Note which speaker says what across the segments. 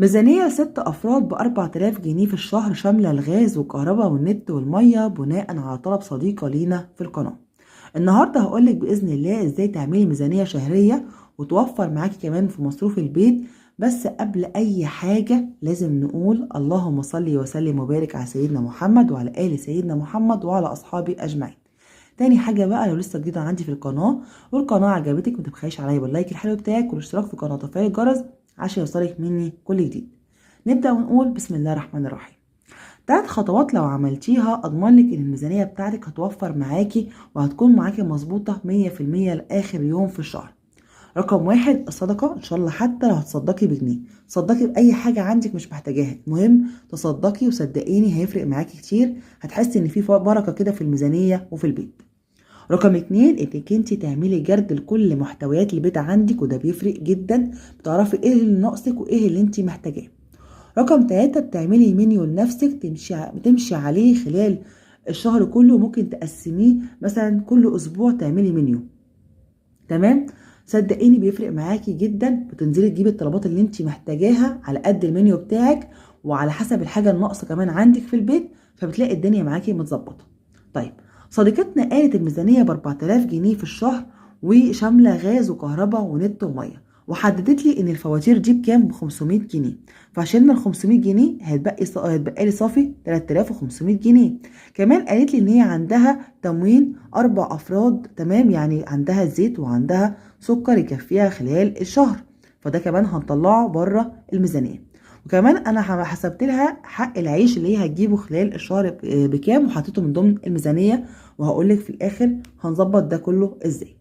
Speaker 1: ميزانية لست أفراد ب4000 جنيه في الشهر، شاملة الغاز والكهرباء والنت والمية، بناء على طلب صديقة لينا في القناة. النهاردة هقولك بإذن الله إزاي تعملي ميزانية شهرية وتوفر معاكي كمان في مصروف البيت. بس قبل أي حاجة لازم نقول اللهم صل وسلم وبارك على سيدنا محمد وعلى آل سيدنا محمد وعلى أصحابه أجمعين. تاني حاجة بقى، لو لسه جديدة عندي في القناة والقناة عجبتك، ما تبخليش عليا بال like الحلو بتاعك والاشتراك في القناة وتفعيل الجرس عشان يوصلك مني كل جديد. نبدأ ونقول بسم الله الرحمن الرحيم. 3 خطوات لو عملتيها اضمن لك ان الميزانية بتاعتك هتوفر معاكي وهتكون معاكي مظبوطة 100% لآخر يوم في الشهر. رقم 1 الصدقة، ان شاء الله حتى لو هتصدقي بجنيه، تصدقي بأي حاجة عندك مش محتاجاها، المهم تصدقي وصدقيني هيفرق معاكي كتير، هتحسي ان في بركة كده في الميزانية وفي البيت. رقم 2 انك انت تعملي جرد لكل محتويات البيت عندك، وده بيفرق جدا، بتعرفي ايه اللي ناقصك وايه اللي انت محتاجاه. رقم 3 بتعملي منيو لنفسك تمشي عليه خلال الشهر كله، ممكن تقسميه مثلا كل اسبوع تعملي منيو. تمام، صدقيني بيفرق معاكي جدا، بتنزلي تجيبي الطلبات اللي انت محتاجاها على قد المنيو بتاعك وعلى حسب الحاجة الناقصة كمان عندك في البيت، فبتلاقي الدنيا معاكي متظبطة. طيب صديقتنا قالت الميزانية ب4000 جنيه في الشهر وشاملة غاز وكهرباء ونت ومية، وحددت لي ان الفواتير دي بكام؟ ب500 جنيه. فشلنا ال 500 جنيه هيتبقى لي صافي 3500 جنيه. كمان قالت لي ان هي عندها تموين 4 افراد، تمام، يعني عندها زيت وعندها سكر يكفيها خلال الشهر، فده كمان هنطلعه بره الميزانية. وكمان انا حسبت لها حق العيش اللي هي هتجيبه خلال الشهر بكام وحطيته من ضمن الميزانية، وهقول لك في الاخر هنظبط ده كله ازاي.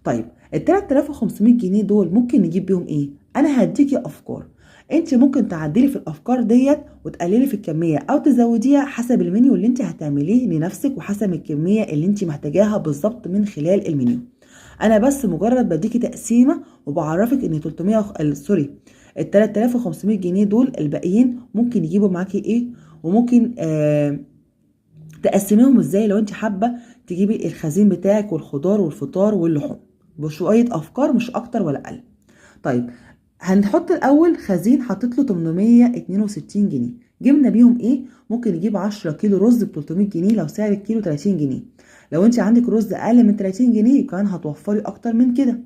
Speaker 1: طيب ال 3500 جنيه دول ممكن نجيب بيهم ايه؟ انا هديكي افكار، انت ممكن تعدلي في الافكار ديت وتقللي في الكمية او تزوديها حسب المنيو اللي انت هتعمليه لنفسك وحسب الكمية اللي انت محتاجاها بالظبط من خلال المنيو. انا بس مجرد بديكي تقسيمه وبعرفك ان 300 sorry ال 3500 جنيه دول الباقيين ممكن يجيبوا معاكي ايه، وممكن تقسميهم ازاي لو انت حابة تجيبي الخزين بتاعك والخضار والفطار واللحوم، بشوية افكار مش اكتر ولا اقل. طيب هنحط الاول خزين حطيت له 862 جنيه، جبنا بيهم ايه؟ ممكن نجيب 10 كيلو رز ب 300 جنيه لو سعر الكيلو 30 جنيه، لو انت عندك رز اقل من 30 جنيه كمان هتوفري اكتر من كده.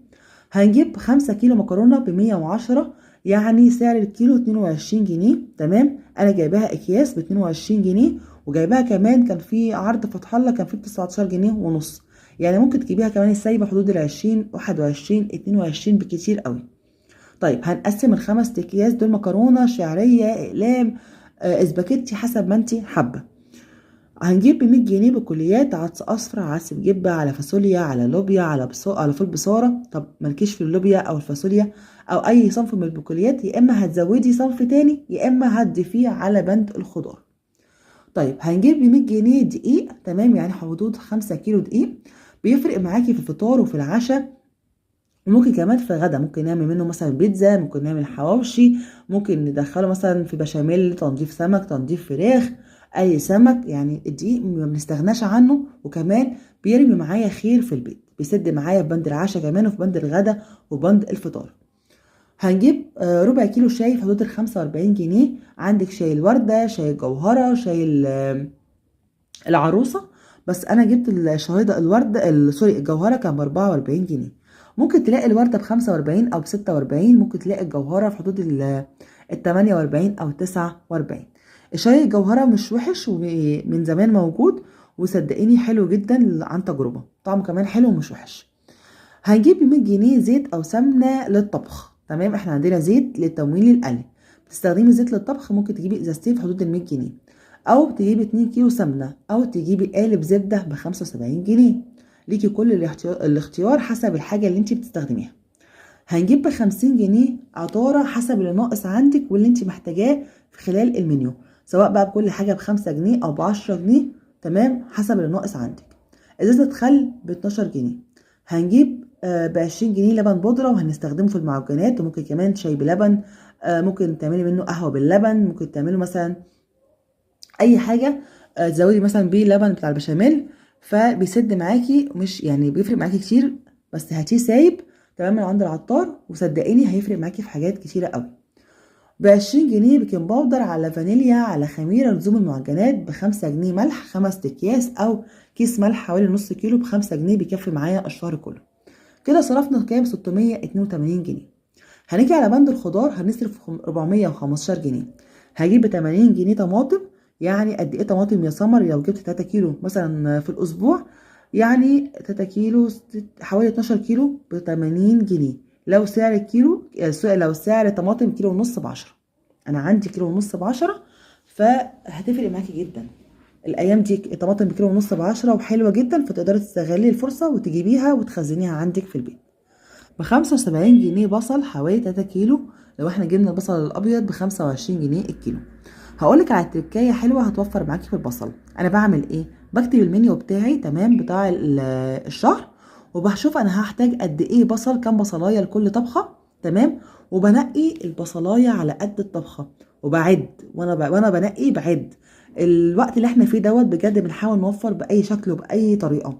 Speaker 1: هنجيب 5 كيلو مكرونه ب 110، يعني سعر الكيلو 22 جنيه، تمام، انا جايباها اكياس ب 22 جنيه، وجايباها كمان كان في عرض فتح الله كان في ب 19 جنيه ونص، يعني ممكن تجيبيها كمان السايبه حدود ال 20 21 22 بكتير قوي. طيب هنقسم ال5 اكياس دول مكرونه شعرية اقلام اسباجيتي حسب ما انت حابة. هنجيب ب 100 جنيه بكليات عدس اصفر، عدس بجبه، على فاصوليا، على لوبيا، على فول بصاره. طب مالكيش في اللوبيا او الفاصوليا او اي صنف من البقوليات، يا اما هتزودي صنف تاني يا اما هتضيفيه على بند الخضار. طيب هنجيب ب 100 جنيه دقيق، تمام، يعني حدود 5 كيلو دقيق، بيفرق معاكي في الفطار وفي العشاء وممكن كمان في الغدا، ممكن نعمل منه مثلا بيتزا، ممكن نعمل حواوشي، ممكن ندخله مثلا في بشاميل، تنظيف سمك، تنظيف فراخ، اي سمك، يعني الدقيق ما بنستغناش عنه، وكمان بيرمي معايا خير في البيت، بيسد معايا في بند العشاء كمان وفي بند الغدا وبند الفطار. هنجيب ربع كيلو شاي في حدود ال 45 جنيه، عندك شاي الوردة، شاي الجوهرة، شاي العروسة، بس انا جبت الشهيدة الوردة sorry الجوهرة كان ب 44 جنيه، ممكن تلاقي الوردة ب 45 او ب 46، ممكن تلاقي الجوهرة في حدود ال 48 او 49. الشاي الجوهرة مش وحش ومن زمان موجود، وصدقيني حلو جدا عن تجربة، طعمه كمان حلو ومش وحش. هنجيب ب 100 جنيه زيت او سمنة للطبخ، تمام، احنا عندنا زيت للتموين للقلي، بتستخدمي زيت للطبخ ممكن تجيبي ازازتين في حدود ال 100 جنيه، او تجيبي 2 كيلو سمنة، او تجيبي قالب زبدة ب 75 جنيه، ليكي كل الاختيار حسب الحاجة اللي انت بتستخدميها. هنجيب ب 50 جنيه عطارة حسب اللي ناقص عندك واللي انت محتاجاه في خلال المنيو، سواء بقى بكل حاجة ب5 جنيه او ب10 جنيه، تمام، حسب اللي ناقص عندك. ازازة خل ب 12 جنيه. هنجيب ب20 جنيه لبن بودرة وهنستخدمه في المعجنات، وممكن كمان شاي بلبن، ممكن تعملي منه قهوة باللبن، ممكن تعملي مثلا اي حاجة، تزودي مثلا بيه لبن بتاع البشاميل، فبيسد معاكي، مش يعني بيفرق معاكي كتير، بس هاتيه سايب، تمام، من عند العطار، وصدقيني هيفرق معاكي في حاجات كتيرة قوي. ب20 جنيه baking powder على فانيليا على خميرة لزوم المعجنات. ب5 جنيه ملح 5 اكياس او كيس ملح حوالي نص كيلو ب5 جنيه بيكفي معايا الشهر كله. كده صرفنا كام؟ 682 جنيه. هنيجي على بند الخضار، هنصرف 415 جنيه. هجيب ب80 جنيه طماطم. يعني قد ايه طماطم يا سمر؟ لو جبت 3 كيلو مثلا في الاسبوع، يعني 3 كيلو حوالي 12 كيلو ب80 جنيه. لو سعر الكيلو، لو سعر الطماطم كيلو ونص ب10، انا عندي كيلو ونص ب10، فهتفرق معاكي جدا الايام دي. الطماطم بكيلو ونص ب10 وحلوه جدا، فتقدري تستغلي الفرصة وتجيبيها وتخزنيها عندك في البيت. ب75 جنيه بصل حوالي 3 كيلو، لو احنا جبنا البصل الابيض ب25 جنيه الكيلو. هقولك على تركايه حلوة هتوفر معاكي في البصل. انا بعمل ايه؟ بكتب المنيو بتاعي، تمام، بتاع الشهر، وبشوف انا هحتاج قد ايه بصل، كام بصلايه لكل طبخه، تمام، وبنقي البصلايه على قد الطبخة وبعد وانا بنقي بعد. الوقت اللي احنا فيه دوت بجد بنحاول نوفر باي شكل وباي طريقه.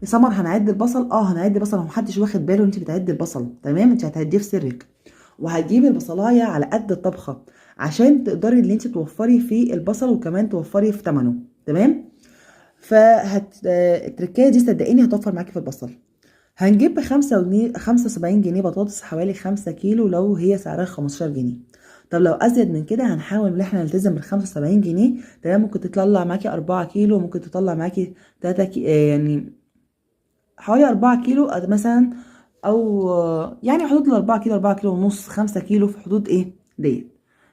Speaker 1: سمر هنعد البصل؟ هنعد البصل، ومحدش واخد باله انت بتعد البصل، تمام، انت هتعديه في سرك، وهتجيبي البصلايه على قد الطبخة عشان تقدري ان انت توفري في البصل وكمان توفري في ثمنه، تمام. فهت التركايه دي صدقيني هتوفر معاكي في البصل. هنجيب ب75 جنيه بطاطس حوالي 5 كيلو لو هي سعرها 15 جنيه. طب لو ازيد من كده هنحاول ان احنا نلتزم بال 75 جنيه، تمام. ممكن تطلع معاكي 4 كيلو، ممكن تطلع معاكي 3 كيلو، يعني حوالي 4 كيلو مثلا، او يعني حدود ال 4 كيلو، 4 كيلو ونص، 5 كيلو، في حدود ايه ديت،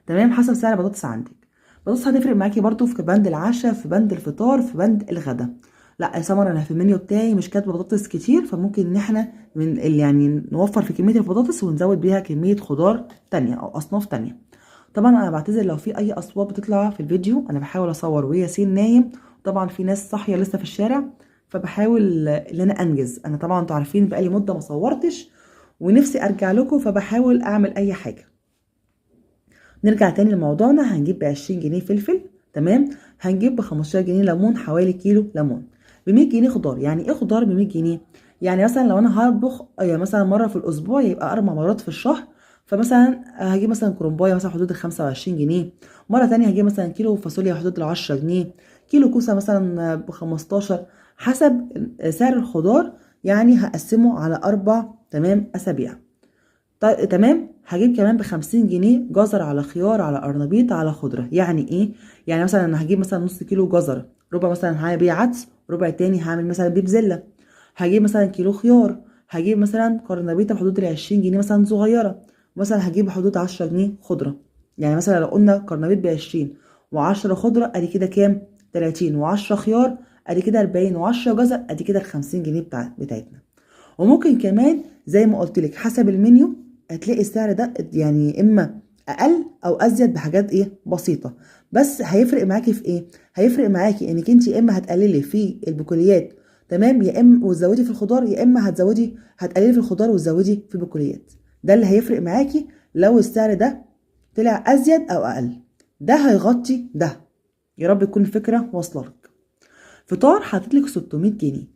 Speaker 1: تمام، حسب سعر البطاطس عندك. البطاطس هتفرق معاكي برضو في بند العشاء، في بند الفطار، في بند الغدا. لا يا سمر انا في المنيو بتاعي مش كاتبه بطاطس كتير، فممكن ان احنا من يعني نوفر في كمية البطاطس ونزود بيها كمية خضار تانية او اصناف تانية. طبعا انا بعتذر لو في اي اصوات بتطلع في الفيديو، انا بحاول اصور وياسين نايم، طبعا في ناس صاحية لسه في الشارع، فبحاول ان انا انجز. انا طبعا انتوا عارفين بقالي مده ما صورتش ونفسي ارجع لكم، فبحاول اعمل اي حاجة. نرجع تاني لموضوعنا. هنجيب ب20 جنيه فلفل، تمام. هنجيب ب15 جنيه ليمون، حوالي كيلو ليمون. ب100 جنيه خضار. يعني ايه خضار ب100 جنيه؟ يعني مثلا لو انا هطبخ مثلا مرة في الاسبوع، يبقى 4 مرات في الشهر، فمثلا هجيب مثلا كرنبايه مثلا حدود ال 25 جنيه، مرة تانية هجيب مثلا كيلو فاصوليا حدود ال 10 جنيه، كيلو كوسة مثلا ب 15، حسب سعر الخضار، يعني هقسمه على 4 تمام اسابيع. طيب تمام. هجيب كمان ب50 جنيه جزر على خيار على قرنبيط على خضرة. يعني ايه؟ يعني مثلا انا هجيب مثلا نص كيلو جزر، ربع مثلا هعمل بيه عدس، ربع تاني هعمل مثلا بيه بزله، هجيب مثلا كيلو خيار، هجيب مثلا قرنبيطه بحدود ال 20 جنيه مثلا صغيرة، مثلا هجيب بحدود 10 جنيه خضرة. يعني مثلا لو قلنا قرنبيط ب 20 و10 خضرة، ادي كده كام؟ 30، و10 خيار ادي كده 40، و10 جزر ادي كده ال 50 جنيه بتاعتنا. وممكن كمان زي ما قلت لك حسب المنيو هتلاقي السعر ده يعني اما اقل او ازيد بحاجات ايه بسيطة، بس هيفرق معاكي في ايه؟ هيفرق معاكي انك انت يا اما هتقللي في البقوليات، تمام، يا اما وتزودي في الخضار، يا اما هتقللي في الخضار وتزودي في البقوليات. ده اللي هيفرق معاكي لو السعر ده طلع ازيد او اقل، ده هيغطي ده. يا رب تكون الفكرة واصله لك. فطار حاطط لك 600 جنيه.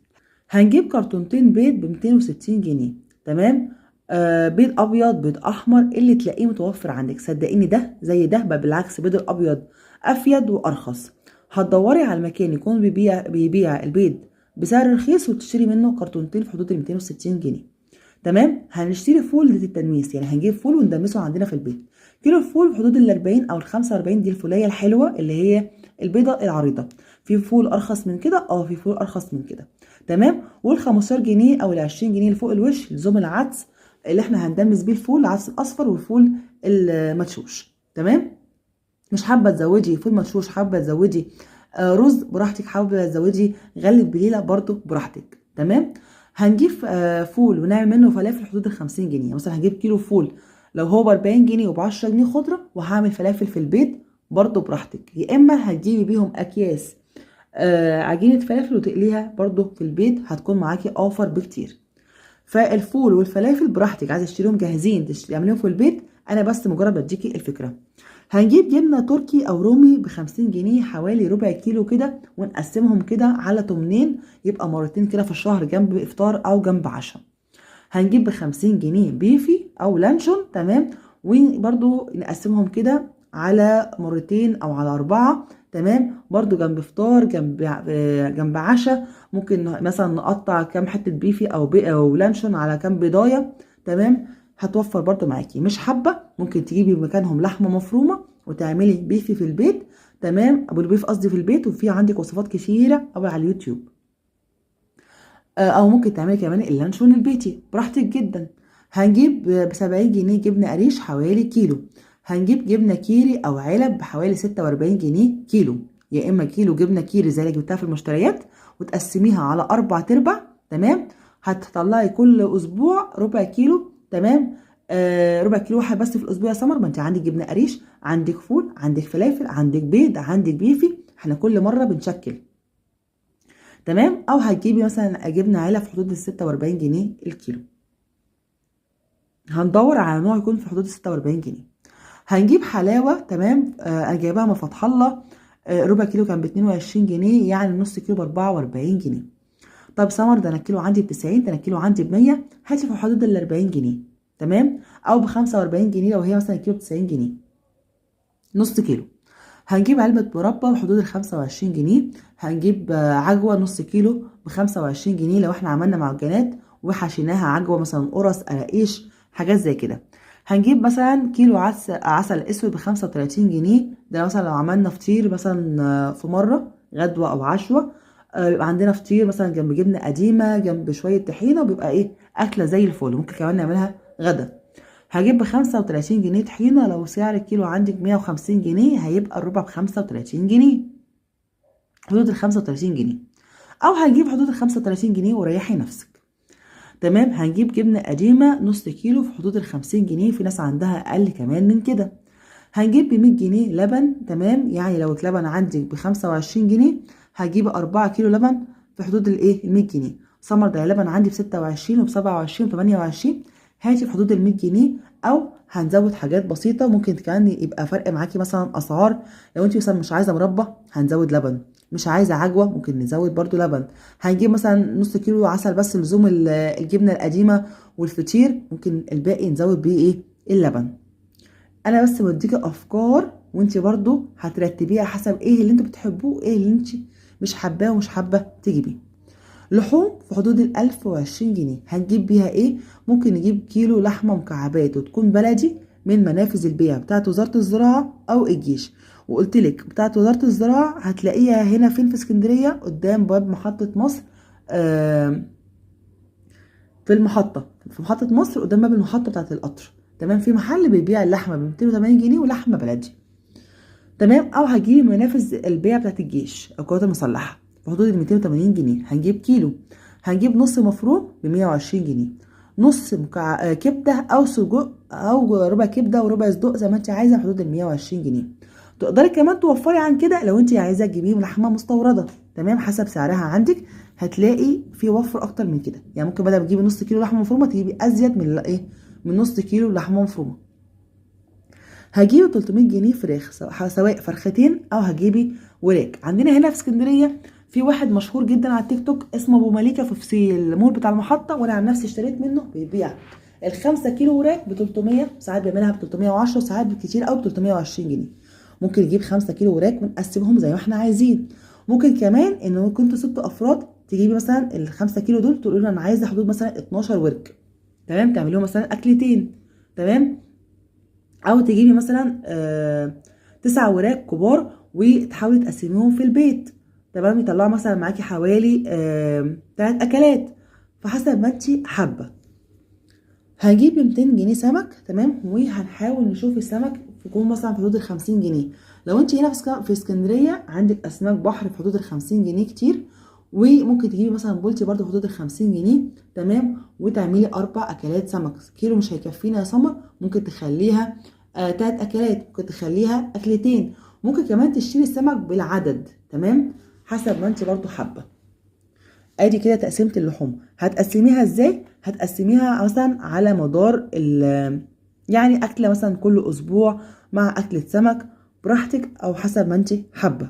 Speaker 1: هنجيب كرتونتين بيض ب 260 جنيه، تمام. بيض ابيض بيض احمر اللي تلاقيه متوفر عندك، صدقيني ده زي ده، بل بالعكس بيض الابيض افيد وارخص. هتدوري على المكان يكون بيبيع البيض بسعر رخيص وتشتري منه كرتونتين في حدود ال 260 جنيه، تمام. هنشتري فول للتدميس، يعني هنجيب فول وندمسه عندنا في البيت. كيلو الفول في حدود ال 40 او ال 45، دي الفوليه الحلوة اللي هي البيضة العريضة. في فول ارخص من كده، في فول ارخص من كده، تمام. وال 15 جنيه او ال 20 جنيه اللي فوق الوش لزوم العدس اللي احنا هندمس بيه الفول، العدس الاصفر والفول المدشوش، تمام. مش حابة تزودي فول مدشوش، حابة تزودي رز براحتك، حابة تزودي غلة بليلة برضو براحتك، تمام. هنجيب فول ونعمل منه فلافل حدود ال 50 جنيه. مثلا هنجيب كيلو فول لو هو ب 40 جنيه وب 10 جنيه خضرة، وهعمل فلافل في البيت برضو براحتك. يا اما هتجيبي بيهم اكياس عجينه فلافل وتقليها برضو في البيت، هتكون معاكي اوفر بكتير. فالفول والفلافل براحتك، عايزه تشتريهم جاهزين تعمليهم في البيت، انا بس مجرد بديكي الفكرة. هنجيب جبنه تركي او رومي ب 50 جنيه حوالي ربع كيلو كده، ونقسمهم كده على 8، يبقى مرتين كده في الشهر جنب افطار او جنب عشاء. هنجيب ب 50 جنيه بيفي او لانشون، تمام، وبرده نقسمهم كده على مرتين او على 4، تمام. برده جنب فطار، جنب عشاء، ممكن مثلا نقطع كام حتة بيفي او لانشون على كام بيضايه، تمام. هتوفر برده معاكي. مش حابة ممكن تجيبي مكانهم لحمه مفرومه وتعملي بيفي في البيت، تمام، ابو البيف قصدي في البيت، وفي عندك وصفات كتيرة قوي على اليوتيوب. او ممكن تعملي كمان اللانشون البيتي براحتك جدا. هنجيب ب70 جنيه جبنه قريش حوالي كيلو. هنجيب جبنه كيري او علب بحوالي 46 جنيه كيلو، يا اما كيلو جبنه كيري زي اللي جبتها في المشتريات وتقسميها على 4 ارباع، تمام. هتطلعي كل اسبوع ربع كيلو، تمام، ربع كيلو واحد بس في الاسبوع يا سمر. ما انت عندك جبنه قريش، عندك فول، عندك فلافل، عندك بيض، عندك بيفي، احنا كل مرة بنشكل، تمام. او هتجيبي مثلا جبنه علب في حدود ال 46 جنيه الكيلو. هندور على نوع يكون في حدود ال 46 جنيه. هنجيب حلاوة، تمام، انا جايباها من فتح الله، ربع كيلو كان ب 22 جنيه، يعني نص كيلو ب 44 جنيه. طب سمر ده انا الكيلو عندي ب 90، ده انا الكيلو عندي ب 100، هاتي في حدود ال 40 جنيه، تمام، او ب 45 جنيه لو هي مثلا الكيلو ب 90 جنيه نص كيلو. هنجيب علبة مربى بحدود ال 25 جنيه. هنجيب عجوة نص كيلو ب 25 جنيه لو احنا عملنا معجنات وحشيناها عجوة مثلا قرص، قراقيش، حاجات زي كده. هنجيب مثلا كيلو عسل اسود ب 35 جنيه، ده مثلا لو عملنا فطير مثلا في مرة غدوة او عشوة، بيبقى عندنا فطير مثلا جنب جبنة قديمة جنب شوية طحينة، وبيبقى ايه أكلة زي الفل. ممكن كمان نعملها غدا. هجيب ب35 جنيه طحينة، لو سعر الكيلو عندك 150 جنيه هيبقى الربع ب35 جنيه، حدود ال 35 جنيه، أو هنجيب حدود ال 35 جنيه وريحي نفسك، تمام. هنجيب جبنة قديمة نص كيلو في حدود ال 50 جنيه، في ناس عندها أقل كمان من كده. هنجيب ب100 جنيه لبن، تمام، يعني لو اللبن عندك ب25 جنيه هجيب 4 كيلو لبن في حدود الايه 100 جنيه. سمر ده لبن عندي ب26 وب27 وب28، هاتي في حدود ال 100 جنيه، او هنزود حاجات بسيطة ممكن كمان يبقى فرق معاكي مثلا اسعار. لو انت مثلا مش عايزه مربى هنزود لبن، مش عايزه عجوه ممكن نزود برضو لبن. هنجيب مثلا نص كيلو عسل بس لزوم الجبنة القديمة والفطير، ممكن الباقي نزود بيه ايه اللبن. انا بس بديكي افكار وانت برضو هترتبيها حسب ايه اللي انتوا بتحبوه وايه اللي انت مش حباه ومش حابة تجيبيه. لحوم في حدود 1020 جنيه، هنجيب بيها ايه؟ ممكن نجيب كيلو لحمة مكعبات وتكون بلدي من منافذ البيع بتاعت وزارة الزراعة او الجيش. وقلتلك بتاعت وزارة الزراعة هتلاقيها هنا فين؟ في اسكندرية قدام باب محطة مصر، في المحطة، في محطة مصر قدام باب المحطة بتاعت القطر، تمام. في محل بيبيع اللحمة ب 280 جنيه ولحمة بلدي، تمام. او هتجيبي منافذ البيع بتاعت الجيش او القوات المسلحة في حدود ال 280 جنيه، هنجيب كيلو. هنجيب نص مفروم ب 120 جنيه، نص كبده او سجق او ربع كبده وربع صدق زي ما انت عايزه في حدود ال 120 جنيه. تقدري كمان توفري عن كده لو انت عايزه تجيبيه لحمه مستورده، تمام، حسب سعرها عندك هتلاقي في وفر اكتر من كده. يعني ممكن بدل ما تجيبي نص كيلو لحمه مفرومه تجيبي ازيد من ايه، من نص كيلو لحمه مفرومه. هجيبي 300 جنيه فراخ سواء فرختين او هجيبي وراك. عندنا هنا في اسكندرية في واحد مشهور جدا على التيك توك اسمه ابو مليكة في المول بتاع المحطة، وانا عن نفسي اشتريت منه. بيبيع ال5 كيلو وراك ب 300، ساعات بيعملها ب 310 وساعات بالكتير قوي ب 320 جنيه. ممكن نجيب 5 كيلو وراك ونقسمهم زي ما احنا عايزين. ممكن كمان ان كنتوا 6 افراد تجيبي مثلا ال5 كيلو دول تقولوا له انا عايزه حدود مثلا 12 ورك، تمام، تعمليهم مثلا اكلتين، تمام. او تجيبي مثلا 9 وراك كبار وتحاولي تقسميهم في البيت، تمام، يطلعوا مثلا معاكي حوالي 3 اكلات، فحسب ما انتي حابة. هنجيب 200 جنيه سمك، تمام، وهنحاول نشوف السمك يكون مثلا في حدود ال 50 جنيه. لو انتي هنا في اسكندرية عندك اسماك بحر في حدود ال 50 جنيه كتير، وممكن تجيبي مثلا بولتي برضو في حدود ال 50 جنيه، تمام، وتعملي 4 اكلات سمك. كيلو مش هيكفينا يا سمر، ممكن تخليها 3 اكلات، ممكن تخليها اكلتين، ممكن كمان تشتري السمك بالعدد، تمام، حسب ما انت برضو حابة. ادي كده تقسيمه اللحوم. هتقسميها ازاي؟ هتقسميها مثلا على مدار يعني اكله مثلا كل اسبوع مع اكله سمك براحتك، او حسب ما انت حابة.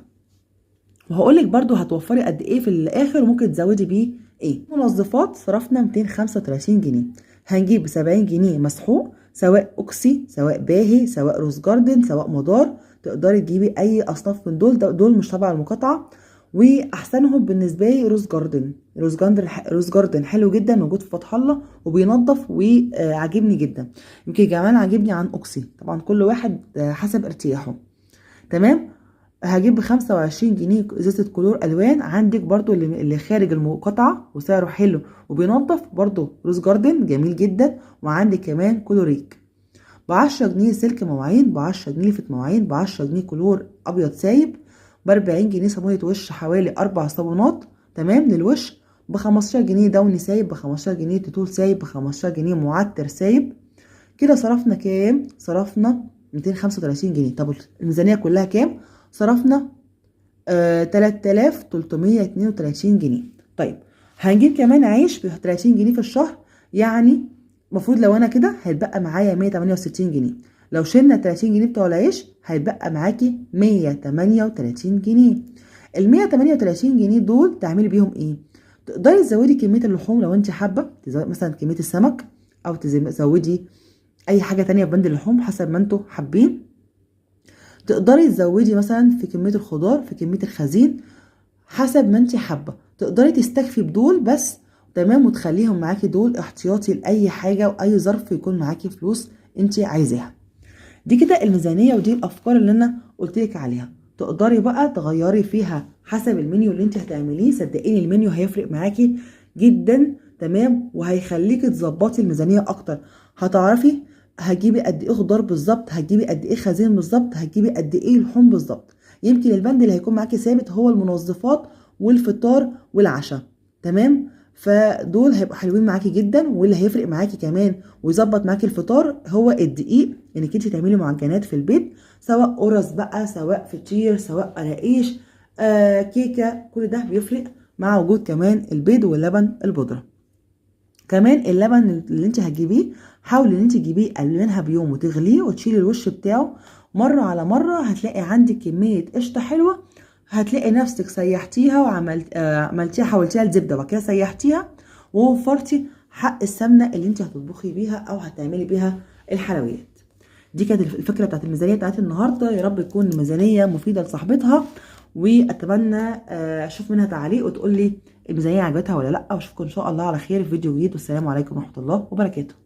Speaker 1: وهقولك برضو هتوفري قد ايه في الاخر وممكن تزودي بيه ايه. منظفات صرفنا 235 جنيه. هنجيب 70 جنيه مسحوق، سواء اوكسي سواء باهي سواء روز جاردن سواء مدار، تقدري تجيبي اي اصناف من دول، دول مش تبع المقاطعة. واحسنهم بالنسبة لي روز جاردن، روز جاردن حلو جدا، موجود في فتح الله وبينظف وعاجبني جدا، يمكن كمان عاجبني عن اوكسي. طبعا كل واحد حسب ارتياحه. تمام. هجيب ب25 جنيه ازازة كلور الوان. عندك برضو اللي خارج المقاطعة وسعره حلو وبينظف برضو روز جاردن جميل جدا. وعندك كمان كلوريك ب10 جنيه سلك مواعين، ب10 جنيه لفة مواعين، ب10 جنيه كلور ابيض سايب، ب40 جنيه صابونه وش حوالي 4 صابونات تمام للوش، ب15 جنيه داوني سايب، ب15 جنيه تيتول سايب، ب15 جنيه معتر سايب. كده صرفنا كام؟ صرفنا 235 جنيه. طب الميزانية كلها كام؟ صرفنا 3332 جنيه. طيب هنجيب كمان عيش ب 30 جنيه في الشهر، يعني المفروض لو انا كده هيتبقى معايا 168 جنيه. لو شلنا 30 جنيه بتوع العيش هيتبقى معاكي 138 جنيه. ال 138 جنيه دول تعملي بيهم ايه؟ تقدري تزودي كمية اللحوم لو انت حابة، تزودي مثلا كمية السمك او تزودي اي حاجة تانية في بند اللحوم حسب ما انتوا حابين. تقدري تزودي مثلا في كمية الخضار، في كمية الخزين، حسب ما انت حابة. تقدري تستكفي بدول بس تمام، وتخليهم معاكي دول احتياطي لاي حاجة واي ظرف يكون معاكي فلوس انت عايزاها. دي كده الميزانية ودي الافكار اللي انا قلتلك عليها. تقدري بقى تغيري فيها حسب المنيو اللي انت هتعمليه. صدقيني المنيو هيفرق معاكي جدا تمام، وهيخليكي تظبطي الميزانية اكتر. هتعرفي هتجيبي قد ايه خضار بالظبط، هتجيبي قد ايه خزين بالظبط، هتجيبي قد ايه لحوم بالظبط. يمكن البند اللي هيكون معاكي ثابت هو المنظفات والفطار والعشاء تمام، فدول هيبقوا حلوين معاكي جدا. واللي هيفرق معاكي كمان ويظبط معاكي الفطار هو الدقيق، انك انت تعملي معجنات في البيت، سواء قرص بقى، سواء فطير، سواء قراقيش، كيكة، كل ده بيفرق مع وجود كمان البيض واللبن البودره. كمان اللبن اللي انت هتجيبيه حاولي ان انت تجيبيه قبل منها بيوم وتغليه وتشيلي الوش بتاعه مرة على مرة. هتلاقي عندك كمية قشطه حلوة، هتلاقي نفسك سيحتيها وعملت عملتيها حولتيها لزبده، وبعد كده سيحتيها ووفرتي حق السمنة اللي انت هتطبخي بيها او هتعملي بيها الحلويات. دي كانت الفكرة بتاعت الميزانية بتاعت النهارده. يا رب تكون الميزانية مفيدة لصاحبتها، واتمنى اشوف منها تعليق وتقول لي الميزانية عجبتها ولا لا. واشوفكم ان شاء الله على خير في فيديو جديد، والسلام عليكم ورحمة الله وبركاته.